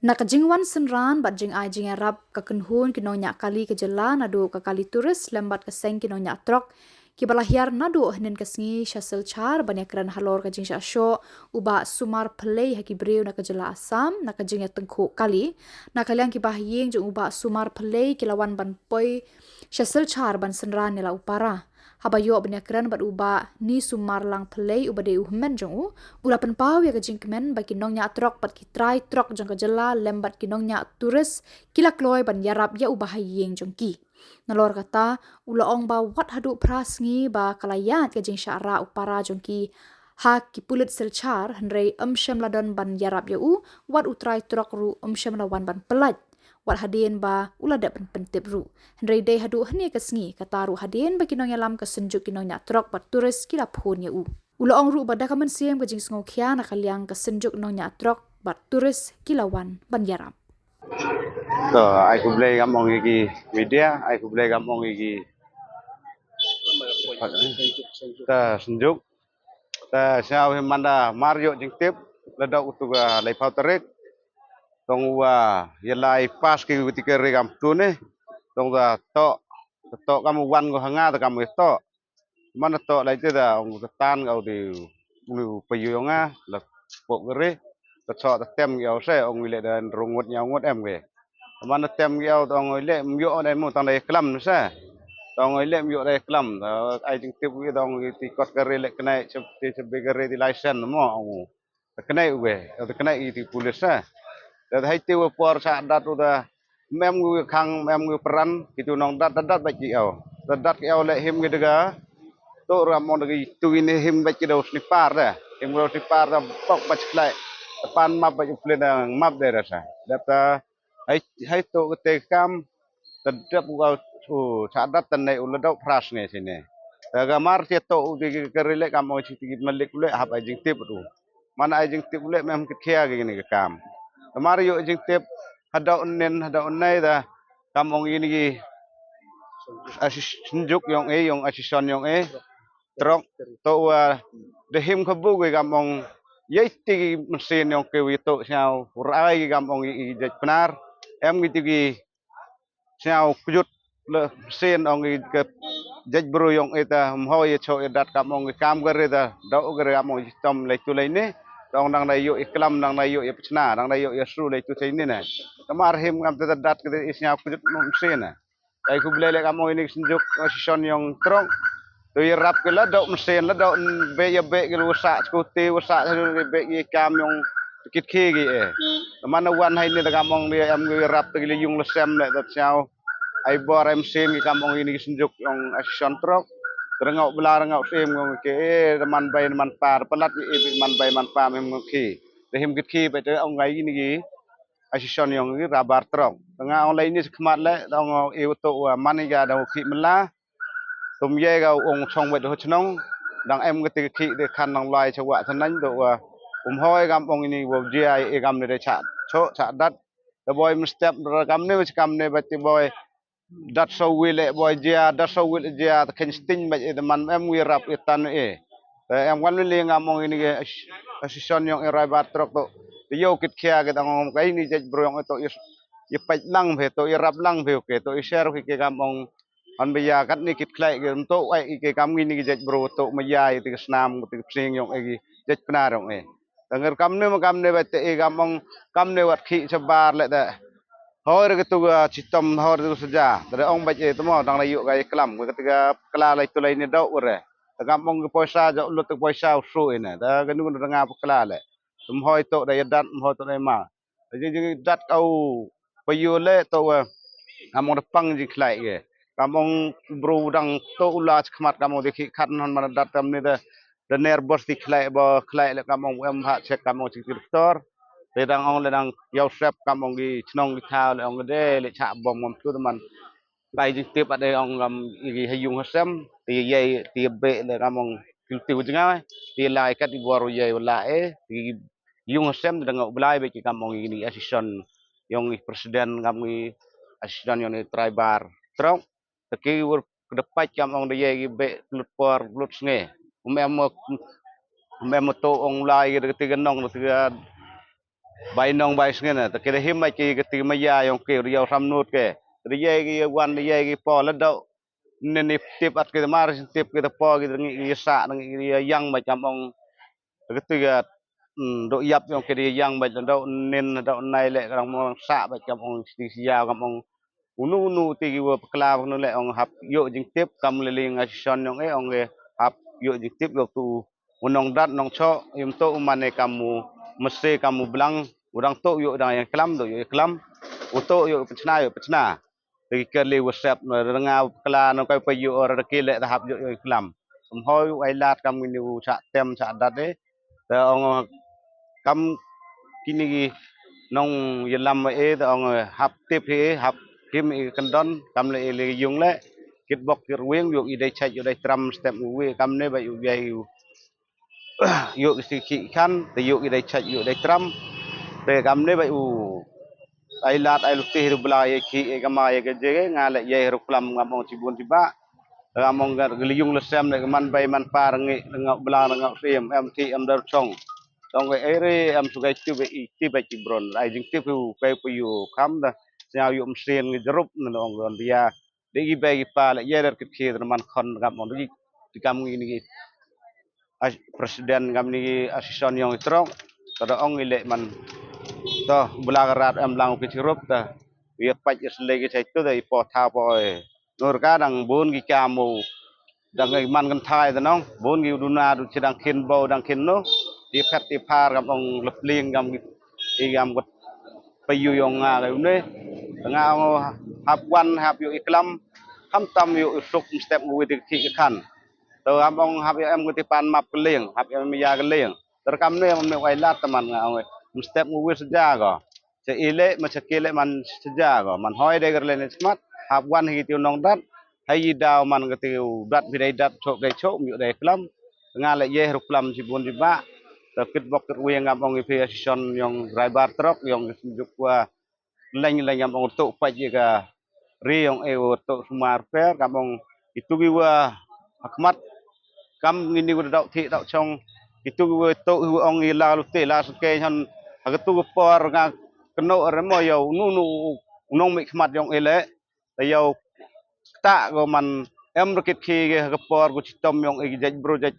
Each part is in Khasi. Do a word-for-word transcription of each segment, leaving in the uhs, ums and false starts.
Na ka jingwan synran bad jingai jingïarap ka kynhun ki nongñiah kali ka jylla naduh ka kali tourist lem bad ka seng ki nongñiah trok, kiba la hiar naduh hynnin ka sngi sha Silchar ban ïakren halor ka jingshah shoh u Bah Sumar Phyllei ha ki briew na ka jylla Assam na ka jingïatyngkhuh kali. Na ka liang ki bahaïing jong u Bah Sumar Phyllei ki la wan ban poi sha Silchar ban synran ïa la u para. Haba ïoh ban ïakren bad u Bah Nisumarlang Phyllei uba dei u hynmen jong u, u la pynpaw ïa ka jingkmen ba ki nongñiah trok bad ki trai trok jong ka jylla lem bad ki nongñiah tourist ki la kloi ban ïarap ïa u bahaïing jong ki. Nalor kata, u la ong ba wat haduh phra sngi ba ka la ïaid ka jingshah rah u para jong ki ha ki pulit Silchar, hynrei ym shym la don ban ïarap ïa u, wat u trai trok ruh ym shym la wan ban pyllait, wat hadien ba u la dep ban pyntip ruh. Hynrei dei haduh hynne ka sngi, kata ruh hadien ba ki nongïalam ka synjuk ki nongñiah trok bad tourist ki la phone ïa u. U la ong ruh ba da ka mynsiem ka jingsngewkhia na ka liang ka synjuk nongñiah trok bad tourist ki la wan ban ïarap. To, ai khublei ngam ong ïa ki media, ai khublei ngam ong ïa ki, ta synjuk. Ta sñiaw hi man da mar ïoh jingtip, la dok u tu ka laiphew tarik. Tong wa ïa lai pass ki u ti ka ri kam tu ne. Tong da to, to kam wan ko hanga da kam to. Man to lai te da ong ta tan ka u di u pa yu nga la pok ka ri. Ta so ta tem ki au se ong wi le da rung ngut ñiaw ngut em ke. Man tem ki au tong oi le myo dai mo tang dai klam sa. Tong oi le myo dai klam. Ai jingtip wi tong wi ti kot ka ri le knai chep ti chep be ka ri ti license mo ong. Ta knai u be, ta knai i ti pulis sa. Da hai ti wa por sa dat u da mem wi khang mem wi peran ki tu nong dat dat dat ba ki au. Dat dat ki au le him ki dega. To ram mo degi tu ini him ba ki dau snipar da. Him dau snipar da pok ba klai. Pan map ba u plen map de rasa. Da ta hai hai to kete kam ta dep u u cha dat ta nei u la dau pras nge sini. Ta ga mar tia to u di ka ri le kam ong chi ti malik le hap ai jingtip u. Man ai jingtip le mem kit khia gi ni ka kam. Ta mar yu jingtip hadau nen hadau nei da kam ong ini gi asis njuk yong e yong asison yong e. Trok to wa de him khabu gi kam ong yei ti gi mesin yong ke wi to sñiaw rai gi kam ong i jait pnar. Em gi ti gi sñiaw kjut le mesin ong i ke jait bru yong i ta mho ye cho i dat kam ong i kam ga re da do ga re kam ong i tom le tu le ni. Dong dang da yu i klam dang da yu i pchna dang da yu i su le tu le ni ne. Kamar him kam te da dat ke i sñiaw kjut mesin ne. Ai khublei le kam ong ini ki synjuk asison yong trok. Tu ïarap ki la dok mesin la dok be ïa be ki lu sa skuti u sa be ïa kam yong kit ki gi e. Taman wan hai ni da kam ong dia em gi ïarap ta ki le yung le sem le da chao. Ai bor ai mesin ki kam ong ini ki synjuk yong asison trok. Rengau bela rengau sem yong ke e taman bai taman par palat e bi man bai man pa mem ki. Da him kit ki be te ong ai ini ki asison yong i rabar trok. Nga ong lai ni khmat le da ong i u to wa man i ga da u ki mla. Tum ye ga ong chong wet ho chnong dang em ga ti ki de khan nang lai cha wa thanan do wa um hoi gam ong ini wo jia i gam ni de cha cho cha dat. Da boy mstep da gam ni wa gam ni ba ti boy dat so wi le boy jia dat so wi le jia ta khen sting ba i da man em wi rap i tan e. Ta em wan le gam ong ini ge asison yong i rabar trok to. Ti yo kit khia ge dang ong kai ni jait bro yong to i pait lang phe to i rap lang phe ke to i share ke gam ong an ba ya kat ni kit khlai ke to ai ke kam ngi ni jait bro to ma ya i ti snam ti psing yong i jait pnar yong i. Tang er kam ne ma kam ne ba te i kam ong kam ne wat khi chabar le da. Hoi re tu ga chitom hoi re tu saja da ong ba i tamo dang la yu ga i klam ga ti ga kla lai tu lai ni dau re. Ta kam ong poisa ja lut poisa u su ina da ga nu da nga kla le. Tum hoi to da ya dat hoi to da ma. Jing jing dat kau pa yu le to wa. Kam ong da pang jing khlai ge. Kam ong bru dang to u la khmat kam ong di khi khat non man dat kam ni da. Da ner bos di khlai ba khlai le kam ong em ha chek kam ong chik doktor. Te dang ong le dang yau sep kam ong gi chnong gi thaw le ong de le cha bom ngam tu man. Lai jing tip ade ong kam igi ha yung ha sem ti yei ti be le kam ong ti ti jngai ti lai kat i bor yei la e ti yung ha sem dang ong blai be ki kam ong ini asison yong i president kam ngi asison yong i traibar trok te ki wor kedepat kam ong de yei be lut por lut snge um em um em to ong lai ti ga nong ti ga Bai nong bai sngen, te ki da him bad ki kati maya yong ki, ri yaw sam nut ke. Ri yai ki wan, ri yai ki po la dok. Nen i tip at ki da mar, tip ki da po, ki da ngi ki sa, ngi ki yang bad kam ong. Kati ga, mm, dok yap yong ki da yang bad dok nen, dok nai le, kam ong sa bad kam ong, sti sia kam ong. Unu unu ti ki wa pakla, unu le ong hap yoh jingtip, kam le ling a shishan yong e, ong e hap yoh jingtip, yoh tu. U nongdat nongchoh, im to u mane kam u mese kam u blang, u dang to yoh dang yang klam, do yoh klam, u to yoh pachna, yoh pachna. Te ki kali WhatsApp, na ranga kla, na kai pa yoh, ra ki le ta hap yoh, yoh klam. Sum hoi u ai lat kam ini u cha tem, cha dat e. Te ong kam kini ki nong yalam e, te ong hap tip he, hap him i kendon, kam le i le yung le. Kit bok kit wing, yoh i dai chaj, yoh dai tram, step u wi, kam ne ba yoh yai u. Yoh ki si ki khan, te yoh i dai chaj, yoh dai tram. Te kam ne ba u ai lat, ai lutih, ru bla, ye ki, e kama, ye ke je, nga le ye ru klam, ngam ong chibun chiba. Ngam ong gar, gli yung le sem, le man bai, man par, ngi, ngau bla, ngau sim, em ti, em dar chong. Tong ke ere, em sugai tu be i, ti be ki bron. Ai jing ti pu, kai pu yu, kam da. Sñiaw yu, em sien, ngi jerup, na ong gon dia. De ki bai ki pa le, ye dar kit ki, man khon, ngam ong, de ki, de kam ngi ni ki. As-, president ngam ni association yong i trok, kada ong i le man. To, bla ka rat em lang ki chirup ta. Wi pach is le ki chai tu da i po tha po e. Nur ka dang bun ki kam u. Dang i man kan thai da nong, bun ki u duna du chi dang kin bo dang kin no. Ti phet ti par ngam ong lepling ngam ki, i ngam got payu yong nga ka une. Nga ong hap wan hap yu i klam. Ham tam yu i suk step ngu wi ti ki kan. To ngam ong hap ya em ngu ti pan map kelieng, hap ya em ya kelieng. Ter kam ne em ne wai lat teman nga ong. Mstep ngu wi seja ko. Che ile ma che kile man seja ko. Man hoi de gerle ne smat. Hap wan hi ti nong dat. Hai yi daw man ke ti dat bi dai dat chok dai chok mi dai klam. Nga le ye ru klam ji bun ji ba. Te kit bok kit wi ngam ong i phi association yong driver truck yong juk wa leng leng ngam ong tu pach ye ka ri yong e u tu sumar per ngam ong itu ki wa hakmat kam ngini wa dau thi dau chong itu ki wa tu ong i la lu te la sung ke han ha ka tu ki por nga keno re mo yo nu nu nong mi khmat yong e le te yo ta ko man em rakit khi ke ha ka por ko chitom yong e ki jaj bro jaj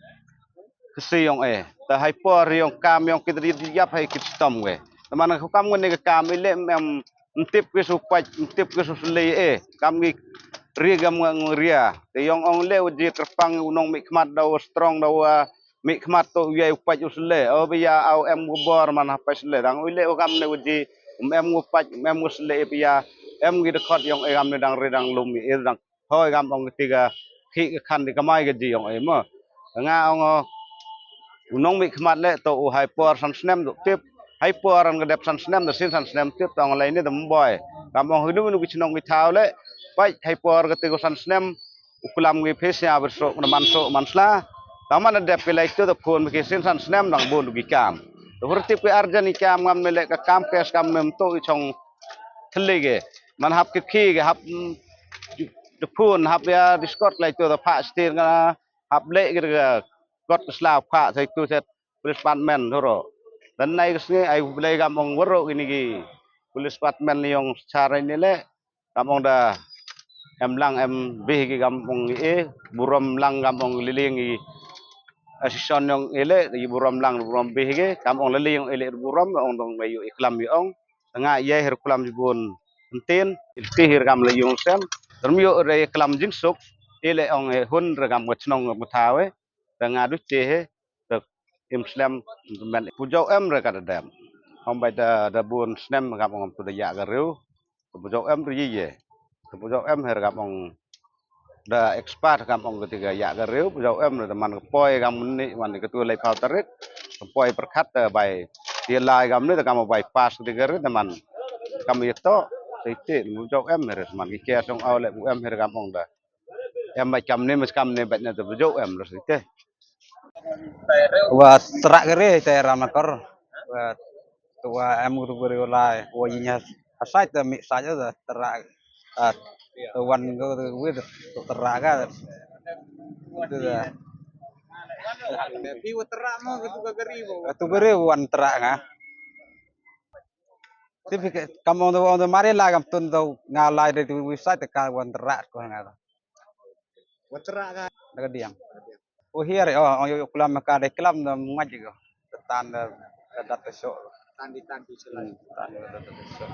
Kesi yong e. Ta hai por yong kam yong kit rit yap hai kit stom we. Taman ka kam ngone ka kam ile em mtip ke su pach, mtip ke su sele e. Kam ngi ri gam ngong ria. Te yong ong le uji kerpang unong mi khmat da u strong da u mi khmat to yai u pach u sele. O be ya au em u bor man ha pach sele. Dang ile u kam ne uji um em u pach, um em u sele e be ya. Em ngi de khot yong e kam ne dang ri dang lum e dang Hoi kam ong kati ka khi ka khan di kamai ka ji ong e mo. Nga ong u nong mi khmat le to u hai por san snem duk tip. Hai por an ka dep san snem da sin san snem tip tong lai ni dam boi. Kam ong hinu nu ki chnong ki thau le. Pai hai por kati ko san snem. U klam ki phe sia ber sok na man sok man sla. Tang man dep ki lai to da phone ki sin san snem dang bun ki kam. To hur tip ki arjan ki kam ngam me le ka kam kes kam mem to i chong thli ge. Man hap ki khi ge hap de phun hap ya diskot lai tu da pha stir nga hap le ki ga kot sla pha sai tu set police department horo. Dan nai sngi ai blai gam ong waro ini gi police department ni yong char ni le gam ong da em lang em bih gi gam ong e burom lang gam ong liling gi association yong e le gi burom lang burom bih gi gam ong liling ong e le burom ong dong me yu iklam yu ong. Nga ye her klam jibun ntin ilti her gam le yung sem. Term yu re klam jingsuk ile ong e hun re gam wa chnong wa thawe. Te nga du te he te im slem men pujau em re ka da dem. Hom bai da da bun snem gam ong tu da ya ga riu. Te pujau em re ye ye. Te pujau em her gam ong da expert kam ong kati ka ya ka riu pujau em da man ka poi kam ni man ka tu lai pau tarik ka poi perkhat da bai ti lai kam ni da kam bai pas kati ka ri da man kam ye to sai te pujau em her man ki ke song au le pu em her kam ong da em bai kam ni mas kam ni bai na da pujau em da sai te wa trak ka ri te ram na kor wa tu wa em tu ka ri lai wa yin ya ha sai te mi sai da trak a te wan ko tu wi tu trak ka tu da Pi wa trak mo ka tu ka gari mo. Tu ka ri wan trak nga. Certificate kam ong do, ong do mari la kam tun do nga lai de website te ka wan rat ko nga. Watra ka. Daga diang. Oh, here, oh, ong yo kulam ka de klam do ngaj ko. Tan de dat so. Tan di tan di selai. Tan de dat so.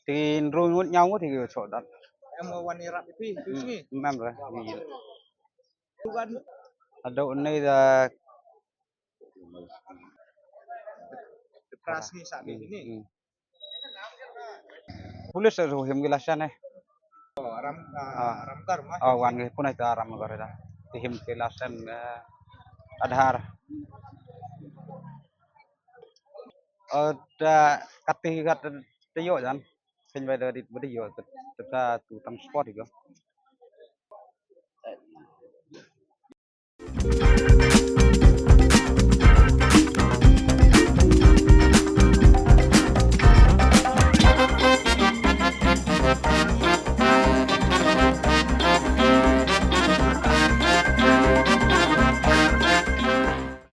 Tin rung ngut nyau ngut hi ko so dat. Em wan irap pi tu sngi. Mem re. Bukan. Ado ni da. Depress ni sa ni. Police ruh him ki lasen eh. Oh, ram, ah, ram kar mah. Oh, wan ki pun ai ta ram kar da. Ti him ki lasen, eh, Aadhaar. Oh, da kati kat te yo jan. Sen bai da dit beri yo te ta tu transport ko.